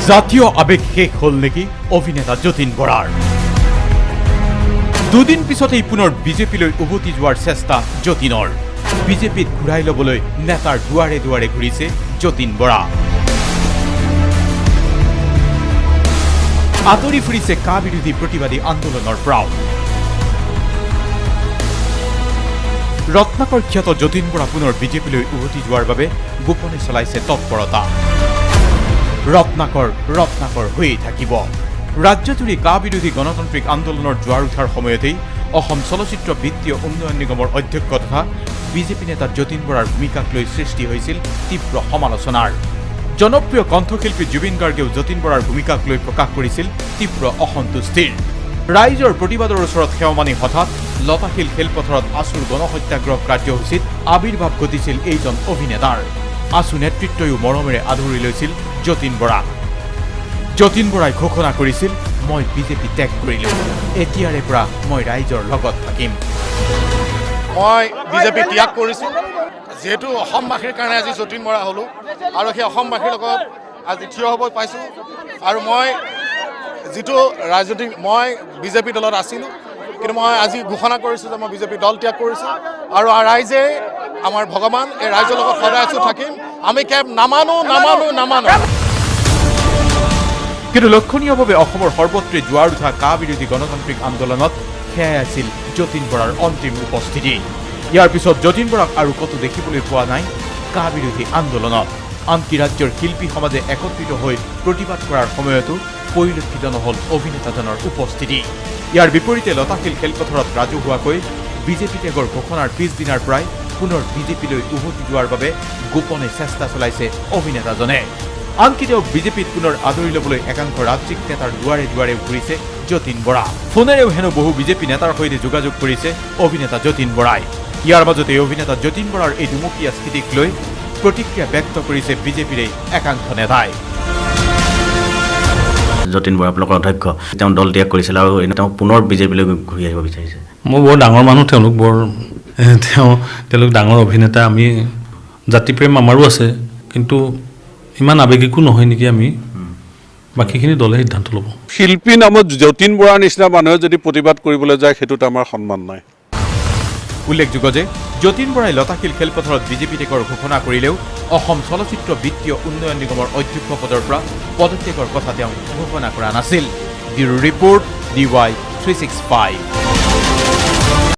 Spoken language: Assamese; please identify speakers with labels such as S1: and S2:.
S1: জাতীয় আৱেগ শেষ হ'ল নেকি অভিনেতা যতীন বৰাৰ? দুদিন পিছতেই পুনৰ বিজেপিলৈ উভতি যোৱাৰ চেষ্টা যতীনৰ। বিজেপিত ঘূৰাই ল'বলৈ নেতাৰ দুৱাৰে দুৱাৰে ঘূৰিছে যতীন বৰা। আঁতৰি ফুৰিছে কা বিৰোধী প্ৰতিবাদী আন্দোলনৰ পৰাও। ৰত্নাকৰ খ্যাত যতীন বৰা পুনৰ বিজেপিলৈ উভতি যোৱাৰ বাবে গোপনে চলাইছে তৎপৰতা। ৰত্নাকৰ ৰত্নাকৰ হৈয়ে থাকিব। ৰাজ্যজুৰি কা বিৰোধী গণতান্ত্ৰিক আন্দোলনৰ জোৱাৰ উঠাৰ সময়তেই অসম চলচ্চিত্ৰ বিত্তীয় উন্নয়ন নিগমৰ অধ্যক্ষ তথা বিজেপি নেতা যতীন বৰাৰ ভূমিকাক লৈ সৃষ্টি হৈছিল তীব্ৰ সমালোচনাৰ। জনপ্ৰিয় কণ্ঠশিল্পী জুবিন গাৰ্গেও যতীন বৰাৰ ভূমিকাক লৈ প্ৰকাশ কৰিছিল তীব্ৰ অসন্তুষ্টিৰ। ৰাইজৰ প্ৰতিবাদৰ ওচৰত সেৱা মানি হঠাৎ লতাশিল খেলপথাৰত আছুৰ গণসত্যাগ্ৰহ কাৰ্যসূচীত আৱিৰ্ভাৱ ঘটিছিল এইজন অভিনেতাৰ। আছু নেতৃত্বয়ো মৰমেৰে আদৰি লৈছিল যতীন বৰাক। যতীন বৰাই ঘোষণা কৰিছিল, মই বিজেপি ত্যাগ কৰিলোঁ, এতিয়াৰে পৰা মই ৰাইজৰ লগত থাকিম।
S2: মই বিজেপি ত্যাগ কৰিছোঁ, যিহেতু অসমবাসীৰ কাৰণে আজি যতীন বৰা হ'লোঁ আৰু সেই অসমবাসীৰ লগত আজি থিয় হ'ব পাইছোঁ। আৰু মই যিটো ৰাজনৈতিক, মই বিজেপি দলত আছিলোঁ, কিন্তু মই আজি ঘোষণা কৰিছোঁ যে মই বিজেপি দল ত্যাগ কৰিছোঁ আৰু ৰাইজে আমাৰ ভগৱান, এই ৰাইজৰ লগত সদায় আছোঁ, থাকিম। আমি কেব নামানো, নামানো, নামানো।
S1: কিন্তু লক্ষণীয়ভাৱে অসমৰ সৰ্বত্ৰে জোৱাৰ উঠা কা বিৰোধী গণতান্ত্ৰিক আন্দোলনত সেয়াই আছিল যতীন বৰাৰ অন্তিম উপস্থিতি। ইয়াৰ পিছত যতীন বৰাক আৰু ক'তো দেখিবলৈ পোৱা নাই কা বিৰোধী আন্দোলনত। আনকি ৰাজ্যৰ শিল্পী সমাজে একত্ৰিত হৈ প্ৰতিবাদ কৰাৰ সময়তো পৰিলক্ষিত নহ'ল অভিনেতাজনৰ উপস্থিতি। ইয়াৰ বিপৰীতে লতাশিল খেলপথাৰত ৰাজহুৱাকৈ বিজেপি ত্যাগৰ ঘোষণাৰ পিছদিনাৰ পৰাই পুনৰ বিজেপিলৈ উভতি যোৱাৰ বাবে গোপনে চেষ্টা চলাইছে অভিনেতাজনে। আনকি তেওঁক বিজেপিত পুনৰ আদৰি ল'বলৈ একাংশ ৰাজ্যিক নেতাৰ দুৱাৰে দুৱাৰে ঘূৰিছে যতীন বৰা। ফোনেৰেও হেনো বহু বিজেপি নেতাৰ সৈতে যোগাযোগ কৰিছে অভিনেতা যতীন বৰাই। ইয়াৰ মাজতে অভিনেতা যতীন বৰাৰ এই দুমুখীয়া স্থিতিক লৈ প্ৰতিক্ৰিয়া ব্যক্ত কৰিছে বিজেপিৰে একাংশ নেতাই।
S3: যতীন বৰা আপোনালোকৰ অধ্যক্ষ, তেওঁ দল ত্যাগ কৰিছিল আৰু তেওঁ পুনৰ বিজেপিলৈ ঘূৰি আহিব বিচাৰিছে।
S4: মই বৰ ডাঙৰ মানুহ, তেওঁলোক বৰ তেওঁলোক ডাঙৰ অভিনেতা, আমি জাতিপ্ৰেম আমাৰো আছে, কিন্তু ইমান আৱেগিকো নহয় নেকি আমি। বাকীখিনি দলে সিদ্ধান্ত ল'ব।
S5: শিল্পী নামত যতীন বৰাৰ নিচিনা মানুহে যদি প্ৰতিবাদ কৰিবলৈ যায়, সেইটোত আমাৰ সন্মান নাই।
S1: উল্লেখযোগ্য যে যতীন বৰাই লতাশিল খেলপথাৰত বিজেপি ত্যাগৰ ঘোষণা কৰিলেও অসম চলচ্চিত্ৰ বিত্তীয় উন্নয়ন নিগমৰ অধ্যক্ষ পদৰ পৰা পদত্যাগৰ কথা তেওঁ ঘোষণা কৰা নাছিল। Bureau report, DY 365।